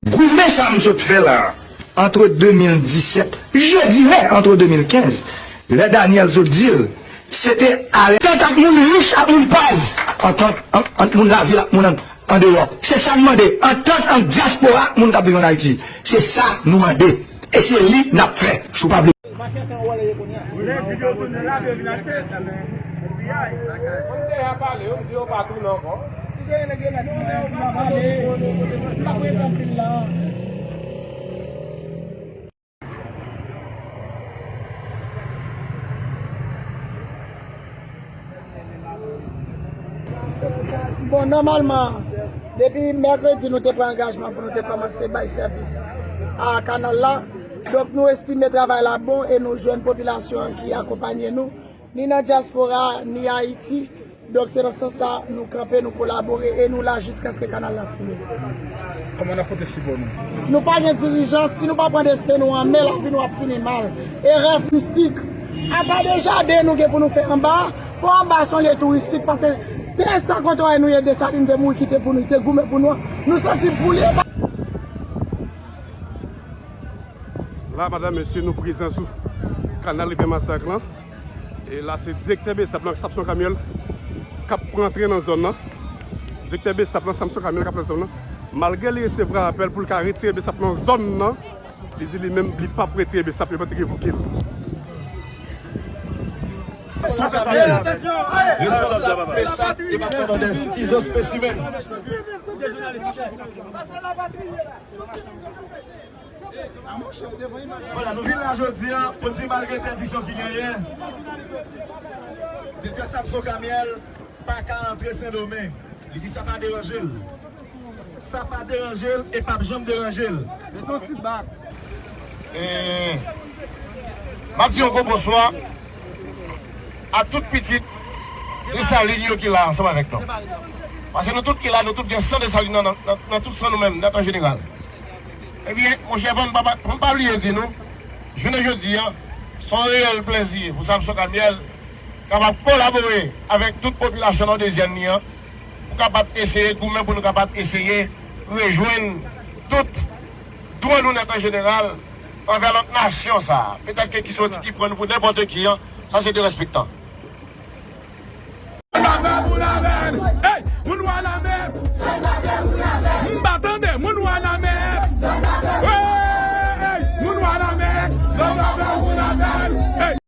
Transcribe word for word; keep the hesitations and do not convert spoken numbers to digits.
Goumen sa m sot fè la, entre deux mille dix-sept, je dirais entre deux mille quinze, lè Daniel sot di l, se te ale antant ak moun rich ak moun pòv, antant ant, ant moun lavil ak moun an, andeyò. Se sa n mande, antant ant dyaspora ak moun k ap viv ann Ayiti. Se sa nou mande. E se li n ap fè, si w pa vle. Machin sa anwole ye kounye a. Lè di yo tounen la, yo vin achte. Piyay. Mwen deja pale, yo di yo pa tounen ankò. Si se rele grenad, nou wè yo pa pale. M pa prete anpil la. Bon, nòmalman, depi mèkredi, nou te pran angajman pou nou te kòmanse bay sèvis a kanal la. Donk, nou estime travay la bon e nou jwenn popilasyon an ki akonpanye nou, ni nan dyaspora, ni Ayiti. Donk, se nan sans sa, nou kanpe, nou kolabore e nou la jiskaske kanal la fini. Kòman n ap pote sipò nou? Nou pa gen dirijan, si nou pa pran desten nou an men, lavi nou ap fini mal. E rèv touristik, apa de jaden nou gen pou nou fè anba, fò anba se yon lye touristik, paske trèz san kontwayè nou ye Desalin te mouri kite pou nou, te goumen pou nou an, nou sansib pou li. La, madanm, mesye, nou prezan sou kanal Rivyè Masak lan. E la, se direktè BSAP lan, Samson Camille, k ap rantre nan zòn nan. Direktè BSAP lan, Samson Camille, k ap nan zòn nan. Malgre li resevwa apèl pou l ka retire BSAP nan zòn nan, li di li menm, li p ap retire BSAP, yo pa t revoke l. Samson Camille, responsab BSAP depatman Nòdès, Tizo Spécimen. Vwala, nou vin la jodi a pou n di malgre entèdiksyon ki genyen, direktè Samson Camille pa ka antre Sendomeng. Li di sa pa deranje l. Sa pa deranje l e p ap janm deranje l. Men se yon ti bak. E, m ap di yon gwo bonswa a tout pitit Desalin yo ki la ansanm avèk nou. Paske nou tout ki la, nou tout gen san Desalin nan, nan, nan, nan tout san nou menm, nèt an jeneral. Ebyen, monchè, fò n pa, fò n pa bliye di nou, jounen jodi a, se yon reyèl plèzi pou Samson Camille kapab kolabore avèk tout popilasyon nòdezyèn li an, pou kapab eseye goumen, pou nou kapab eseye rejwenn tout dwa nou nèt an jeneral anvè lòt nasyon sa a. Petèt ke ki soti, ki pran nou pou nenpòt ki an, sa se derespektan. Vagabon avè n. Hey, moun nwa nan